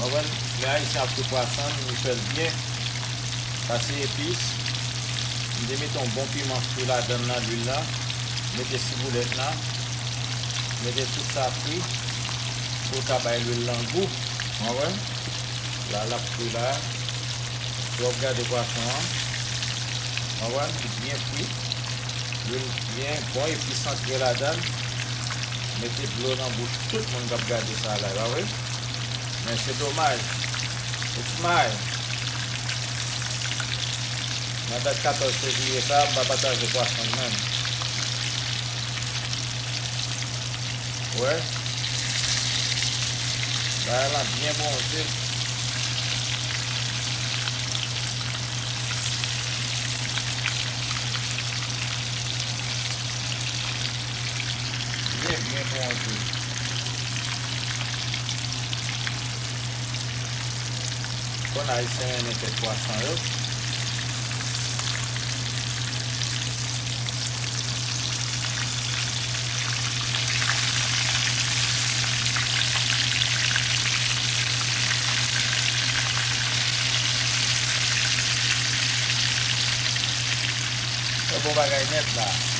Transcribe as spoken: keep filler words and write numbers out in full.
Konprann? Lè Ayisyen ap fri pwason, li fè l byen. Sa se epis. M te mete yon bon piman fri ladan l nan lwil la. Mete siboulèt la. Mete tout sa fri pou l ka bay lwil lan gou. Konprann? La, l ap fri la. Lè w ap gade pwason an, w ap wè li byen fri. Lwil byen bon, epis antre ladan l. Mete dlo nan bouch tout moun k ap gade sa la, pa vre? Men se domaj. It's my. Nan dat katòz fevriye sa, m pa pataje pwason m menm. Wè. Bagay la byen bwonze. Byen, byen bwonze. Konn Ayisyen renmen fè pwason yo. Yon bon bagay nèt la.